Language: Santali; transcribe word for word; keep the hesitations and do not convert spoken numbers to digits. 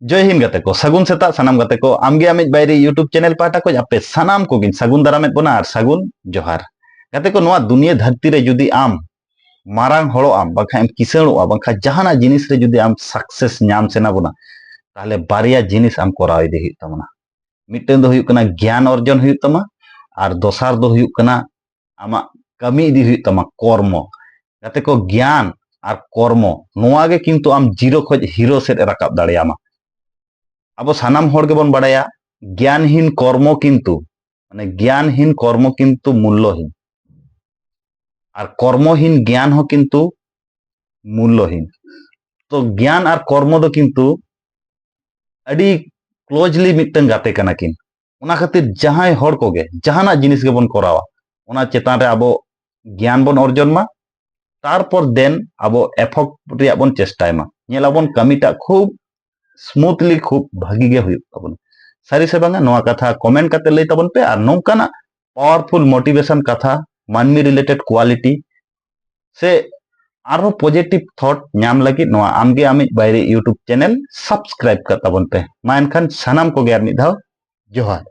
ᱡᱚᱭ ᱦᱤᱱᱫ ᱜᱟᱛᱮ ᱠᱚ, ᱥᱟᱹᱜᱩᱱ ᱥᱮᱛᱟᱜ ᱥᱟᱱᱟᱢ ᱜᱟᱛᱮ ᱠᱚ᱾ ᱟᱢᱜᱮ ᱟᱢᱤᱡ ᱵᱟᱭᱨᱤ YouTube ᱪᱮᱱᱮᱞ ᱯᱟᱦᱴᱟ ᱠᱷᱚᱱ ᱟᱯᱮ ᱥᱟᱱᱟᱢ ᱠᱚᱜᱮᱧ ᱥᱟᱹᱜᱩᱱ ᱫᱟᱨᱟᱢᱮᱫ ᱵᱚᱱᱟ ᱟᱨ ᱥᱟᱹᱜᱩᱱ ᱡᱚᱦᱟᱨ᱾ ᱜᱟᱛᱮ ᱠᱚ, ᱱᱚᱣᱟ ᱫᱩᱱᱤᱭᱟᱹ ᱫᱷᱟᱹᱨᱛᱤ ᱨᱮ ᱡᱩᱫᱤ ᱟᱢ ᱢᱟᱨᱟᱝ ᱦᱚᱲᱚᱜ ᱟᱢ, ᱵᱟᱝᱠᱷᱟᱱ ᱮᱢ ᱠᱤᱥᱟᱹᱬᱚᱜᱼᱟ, ᱵᱟᱝᱠᱷᱟᱱ ᱡᱟᱦᱟᱱᱟᱜ ᱡᱤᱱᱤᱥ ᱨᱮ ᱡᱩᱫᱤ ᱟᱢ ᱥᱟᱠᱥᱮᱥ ᱧᱟᱢ ᱥᱟᱱᱟ ᱵᱚᱱᱟ, ᱛᱟᱦᱚᱞᱮ ᱵᱟᱨᱭᱟ ᱡᱤᱱᱤᱥ ᱟᱢ ᱠᱚᱨᱟᱣ ᱤᱫᱤ ᱦᱩᱭᱩᱜ ᱛᱟᱵᱚᱱᱟ᱾ ᱢᱤᱫᱴᱟᱝ ᱫᱚ ᱦᱩᱭᱩᱜ ᱠᱟᱱᱟ ᱜᱮᱭᱟᱱ ᱚᱨᱡᱚᱱ ᱦᱩᱭᱩᱜ ᱛᱟᱢᱟ, ᱟᱨ ᱫᱚᱥᱟᱨ ᱫᱚ ᱦᱩᱭᱩᱜ ᱠᱟᱱᱟ ᱟᱢᱟᱜ ᱠᱟᱹᱢᱤ ᱤᱫᱤ ᱦᱩᱭᱩᱜ ᱛᱟᱢᱟ, ᱠᱚᱨᱢᱚ᱾ ᱜᱟᱛᱮ ᱠᱚ, ᱜᱮᱭᱟᱱ ᱟᱨ ᱠᱚᱨᱢᱚ, ᱱᱚᱣᱟ ᱜᱮ ᱠᱤᱱᱛᱩ ᱟᱢ ᱡᱤᱨᱳ ᱠᱷᱚᱱ ᱦᱤᱨᱳ ᱥᱮᱫ ᱮ ᱨᱟᱠᱟᱵ ᱫᱟᱲᱮᱭᱟᱢᱟ᱾ ᱟᱵᱚ ᱥᱟᱱᱟᱢ ᱦᱚᱲ ᱜᱮᱵᱚᱱ ᱵᱟᱲᱟᱭᱟ, ᱜᱮᱭᱟᱱᱦᱤᱱ ᱠᱚᱨᱢᱚ ᱠᱤᱱᱛᱩ, ᱢᱟᱱᱮ ᱜᱮᱭᱟᱱᱦᱤᱱ ᱠᱚᱨᱢᱚ ᱠᱤᱱᱛᱩ ᱢᱩᱞᱞᱚᱦᱤᱱ, ᱟᱨ ᱠᱚᱨᱢᱚᱦᱤᱱ ᱜᱮᱭᱟᱱ ᱦᱚᱸ ᱠᱤᱱᱛᱩ ᱢᱩᱞᱞᱚᱦᱤᱱ᱾ ᱛᱚ ᱜᱮᱭᱟᱱ ᱟᱨ ᱠᱚᱨᱢᱚ ᱫᱚ ᱠᱤᱱᱛᱩ ᱟᱹᱰᱤ ᱠᱞᱳᱡᱽᱞᱤ ᱢᱤᱫᱴᱟᱝ ᱜᱟᱛᱮ ᱠᱟᱱᱟ ᱠᱤᱱ᱾ ᱚᱱᱟ ᱠᱷᱟᱹᱛᱤᱨ ᱡᱟᱦᱟᱸᱭ ᱦᱚᱲ ᱠᱚᱜᱮ ᱡᱟᱦᱟᱱᱟᱜ ᱡᱤᱱᱤᱥ ᱜᱮᱵᱚᱱ ᱠᱚᱨᱟᱣᱟ, ᱚᱱᱟ ᱪᱮᱛᱟᱱ ᱨᱮ ᱟᱵᱚ ᱜᱮᱭᱟᱱ ᱵᱚᱱ ᱚᱨᱡᱚᱱ ᱢᱟ, ᱛᱟᱨᱯᱚᱨ ᱫᱮᱱ ᱟᱵᱚ ᱮᱛᱚᱦᱚᱵ ᱨᱮᱭᱟᱜ ᱵᱚᱱ ᱪᱮᱥᱴᱟᱭ ᱢᱟ᱾ ᱧᱮᱞ ᱟᱵᱚᱱ ᱠᱟᱹᱢᱤᱴᱟᱜ ᱠᱷᱩᱵ ᱥᱢᱩᱛᱷᱞᱤ, ᱠᱷᱩᱵ ᱵᱷᱟᱹᱜᱤ ᱜᱮ ᱦᱩᱭᱩᱜ ᱛᱟᱵᱚᱱᱟ᱾ ᱥᱟᱹᱨᱤ ᱥᱮ ᱵᱟᱝᱟ, ᱱᱚᱣᱟ ᱠᱟᱛᱷᱟ ᱠᱚᱢᱮᱱᱴ ᱠᱟᱛᱮ ᱞᱟᱹᱭ ᱛᱟᱵᱚᱱ ᱯᱮ᱾ ᱟᱨ ᱱᱚᱝᱠᱟᱱᱟᱜ ᱯᱟᱣᱟᱨᱯᱷᱩᱞ ᱢᱳᱴᱤᱵᱷᱮᱥᱚᱱ ᱠᱟᱛᱷᱟ, ᱢᱟᱹᱱᱢᱤ ᱨᱤᱞᱮᱴᱮᱰ ᱠᱳᱣᱟᱞᱤᱴᱤ ᱥᱮ ᱟᱨᱦᱚᱸ ᱯᱚᱡᱤᱴᱤᱵᱷ ᱛᱷᱚᱴ ᱧᱟᱢ ᱞᱟᱹᱜᱤᱫ ᱱᱚᱣᱟ ᱟᱢᱜᱮ ᱟᱢᱤᱡ ᱵᱟᱭᱨᱤ YouTube ᱪᱮᱱᱮᱞ ᱥᱟᱵᱥᱠᱨᱟᱭᱤᱵ ᱠᱟᱜ ᱛᱟᱵᱚᱱ ᱯᱮ᱾ ᱢᱟ ᱮᱱᱠᱷᱟᱱ ᱥᱟᱱᱟᱢ ᱠᱚᱜᱮ ᱟᱨ ᱢᱤᱫ ᱫᱷᱟᱣ ᱡᱚᱦᱟᱨ᱾